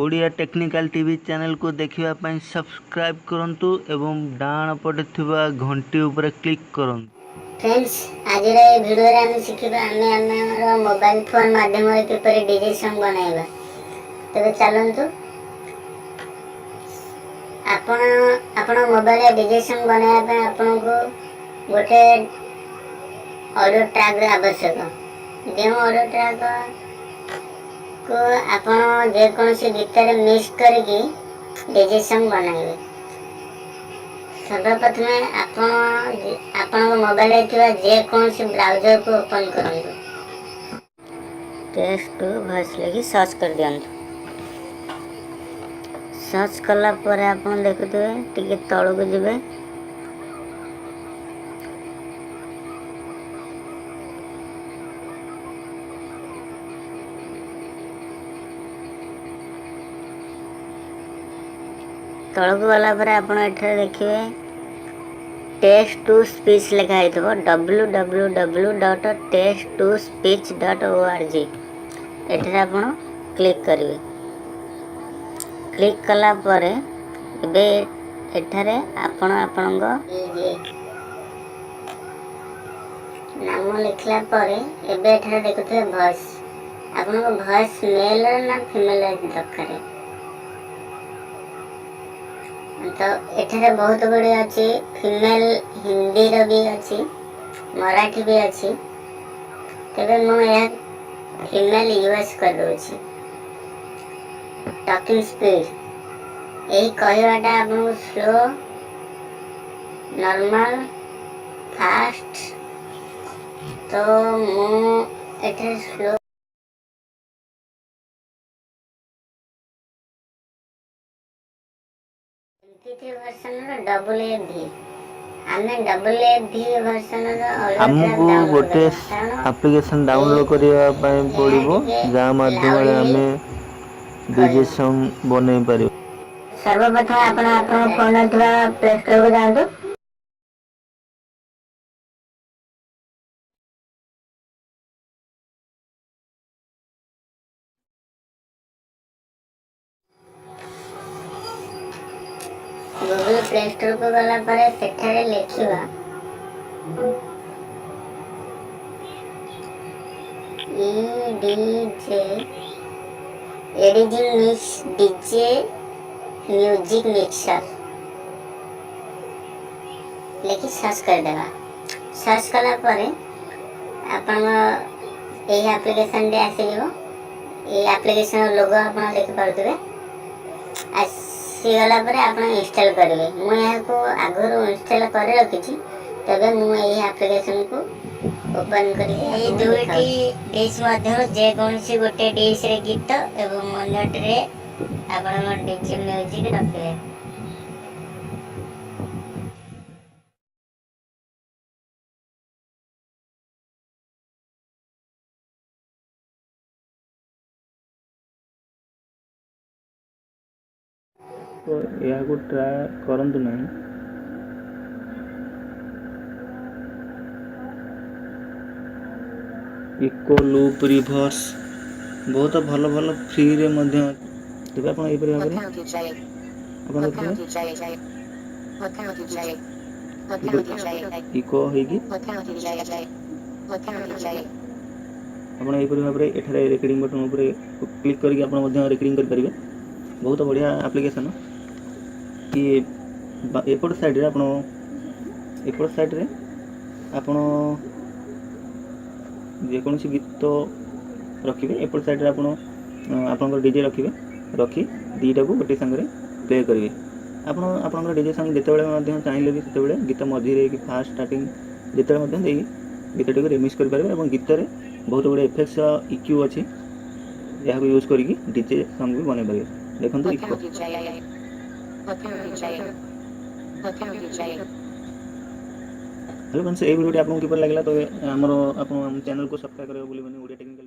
Odia technical TV ଚ୍ୟାନେଲକୁ ଦେଖିବା ପାଇଁ ସବସ୍କ୍ରାଇବ୍ କରନ୍ତୁ ଏବଂ ଡାହାଣ ପଟେ ଥିବା ଘଣ୍ଟି ଉପରେ କ୍ଲିକ୍ କରନ୍ତୁ। ଫ୍ରେଣ୍ଡସ୍, ଆଜିର ଏ ଭିଡ଼ିଓରେ ଆମେ ଶିଖିବା ଆମେ ଆମର ମୋବାଇଲ ଫୋନ୍ ମାଧ୍ୟମରେ କିପରି ଡିଜେ ସଙ୍ଗ୍ ବନାଇବା। ତେବେ ଚାଲନ୍ତୁ, ଆପଣ ଆପଣ ମୋବାଇଲରେ ଡିଜେ ସଙ୍ଗ୍ ବନାଇବା ପାଇଁ ଆପଣଙ୍କୁ ଗୋଟେ ଅଡ଼ିଓ ଟ୍ରାକ୍ର ଆବଶ୍ୟକ, ଯେଉଁ ଅଡ଼ିଓ ଟ୍ରାକ୍କୁ ଆପଣ ଯେକୌଣସି ଗୀତରେ ମିକ୍ସ କରିକି ଡିଜେ ସଙ୍ଗ୍ ବନାଇବେ। ସର୍ବପ୍ରଥମେ ଆପଣ ଆପଣଙ୍କ ମୋବାଇଲରେ ଥିବା ଯେକୌଣସି ବ୍ରାଉଜରକୁ ଓପନ୍ କରନ୍ତୁ। ଟେକ୍ସଟ ଟୁ ଭଏସ୍ ଲେଖି ସର୍ଚ୍ଚ କରିଦିଅନ୍ତୁ। ସର୍ଚ୍ଚ କଲା ପରେ ଆପଣ ଦେଖୁଥିବେ, ଟିକେ ତଳକୁ ଯିବେ। ତଳକୁ ଗଲା ପରେ ଆପଣ ଏଠାରେ ଦେଖିବେ ଟେକ୍ସଟ ଟୁ ସ୍ପିଚ୍ ଲେଖା ହେଇଥିବ, www.texttospeech.org। ଏଠାରେ ଆପଣ କ୍ଲିକ୍ କରିବେ। କ୍ଲିକ୍ କଲା ପରେ ଏବେ ଏଠାରେ ଆପଣ ଆପଣଙ୍କ ନାମ ଲେଖିଲା ପରେ ଏବେ ଏଠାରେ ଦେଖୁଥିବେ ଭଏସ୍, ଆପଣଙ୍କ ଭଏସ୍ ମେଲ୍ ନା ଫିମେଲ୍ ଦରକାର। ତ ଏଠାରେ ବହୁତ ଗୁଡ଼ିଏ ଅଛି, ଫିମେଲ୍ ହିନ୍ଦୀର ବି ଅଛି, ମରାଠୀ ବି ଅଛି। ତେବେ ମୁଁ ଏହା ଫିମେଲ୍ ୟୁଏସ୍ କରିଦେଉଛି। ଟକିଂ ସ୍ପିଡ଼, ଏହି କହିବାଟା ଆପଣଙ୍କୁ ସ୍ଲୋ, ନର୍ମାଲ, ଫାଷ୍ଟ। ତ ମୁଁ ଏଠାରେ ସ୍ଲୋ। MP3 ଭର୍ସନର ଡବଲ୍ ଏ ଭି, ଆମେ ଡବଲ୍ ଏ ଭି ଭର୍ସନର ଅଡ଼ିଓ ଟ୍ରାକ୍ ଆମକୁ ଡାଉନଲୋଡ଼ ଗୋଟେ କରିବା, କାରଣ ଆପ୍ଲିକେସନ୍ ଏ ଡାଉନଲୋଡ଼୍ କରିବା ପାଇଁ ଏହା ପଡ଼ିବ, ଟିକେ ଯାହା ମାଧ୍ୟମରେ ଲାଉଡ଼ଲି ଆମେ ଡିଜେ କହିବ। ସଙ୍ଗ୍ ବନେଇ ପାରିବା। ସର୍ବପ୍ରଥମେ ଆପଣ ଆପଣଙ୍କ ଫୋନରେ ଥିବା ପ୍ଲେ ଷ୍ଟୋରକୁ ଯାଆନ୍ତୁ। ଗୁଗଲ ପ୍ଲେ ଷ୍ଟୋରକୁ ଗଲା ପରେ ସେଠାରେ ଲେଖିବା EDJ editing mix DJ music mixer ଲେଖି ସର୍ଚ୍ଚ କରିଦେବା। ସର୍ଚ୍ଚ କଲା ପରେ ଆପଣଙ୍କ ଏହି ଆପ୍ଲିକେସନଟି ଆସିଯିବ। ଏହି ଆପ୍ଲିକେସନର ଲୋଗୋ ଆପଣ ଦେଖିପାରୁଥିବେ। ଆସିଗଲା ପରେ ଆପଣ ଇନଷ୍ଟଲ୍ କରିବେ। ମୁଁ ଏହାକୁ ଆଗରୁ ଇନଷ୍ଟଲ୍ କରି ରଖିଛି। ତେବେ ମୁଁ ଏହି ଆପ୍ଲିକେସନକୁ ଓପନ୍ କରିକି ଏହି ଦୁଇଟି ଡିସ୍ ମଧ୍ୟରୁ ଯେକୌଣସି ଗୋଟେ ଡିସ୍ରେ ଗୀତ ଏବଂ ଅନ୍ୟଟିରେ ଆପଣଙ୍କ ଡିଜେ ମ୍ୟୁଜିକ୍ ରଖିବେ। ତ ଏହାକୁ ଟ୍ରାଏ କରନ୍ତୁ ନାହିଁ। ଇକୋ ଲୁପ୍ ରିଭର୍ସ ବହୁତ ଭଲ ଭଲ ଫ୍ରିରେ ମଧ୍ୟ। ତେବେ ଆପଣ ଏହିପରି ଭାବରେ ଆପଣ ଦେଖିବେ ଇକୋ ହେଇକି ଆପଣ ଏହିପରି ଭାବରେ ଏଠାରେ ରେକର୍ଡ଼ିଂ ବଟନ୍ ଉପରେ କ୍ଲିକ୍ କରିକି ଆପଣ ମଧ୍ୟ ରେକର୍ଡ଼ିଂ କରିପାରିବେ। ବହୁତ ବଢ଼ିଆ ଆପ୍ଲିକେସନ୍ କି। ଏପଟ ସାଇଡ଼୍ରେ ଆପଣ, ଏପଟ ସାଇଡ଼୍ରେ ଆପଣ ଯେକୌଣସି ଗୀତ ରଖିବେ, ଏପଟ ସାଇଡ଼୍ରେ ଆପଣ ଆପଣଙ୍କର ଡିଜେ ରଖିବେ, ରଖି ଦୁଇଟାକୁ ଗୋଟିଏ ସାଙ୍ଗରେ ପ୍ଲେ କରିବେ। ଆପଣ ଆପଣଙ୍କର ଡିଜେ ସଙ୍ଗ୍ ଯେତେବେଳେ ମଧ୍ୟ ଚାହିଁଲେ ବି, ସେତେବେଳେ ଗୀତ ମଝିରେ କି ଫାଷ୍ଟ ଷ୍ଟାର୍ଟିଂ ଯେତେବେଳେ ମଧ୍ୟ ଦେଇ ଗୀତଟିକୁ ରିମିକ୍ସ କରିପାରିବେ। ଏବଂ ଗୀତରେ ବହୁତ ଗୁଡ଼ିଏ ଏଫେକ୍ଟସ ଇକ୍ୟୁ ଅଛି, ଏହାକୁ ୟୁଜ୍ କରିକି ଡିଜେ ସଙ୍ଗ୍ ବି ବନେଇ ପାରିବେ। ଦେଖନ୍ତୁ ଇକୋ। ହ୍ୟାଲୋ ଫ୍ରେଣ୍ଡସ୍, ଏଇ ଭିଡ଼ିଓଟି ଆପଣଙ୍କୁ କିପରି ଲାଗିଲା? ତ ଆମର ଆପଣ ଆମ ଚ୍ୟାନେଲକୁ ସବସ୍କ୍ରାଇବ୍ କରିବାକୁ ଭୁଲିବେନି, ଓଡ଼ିଆ ଟେକ୍ନିକାଲ।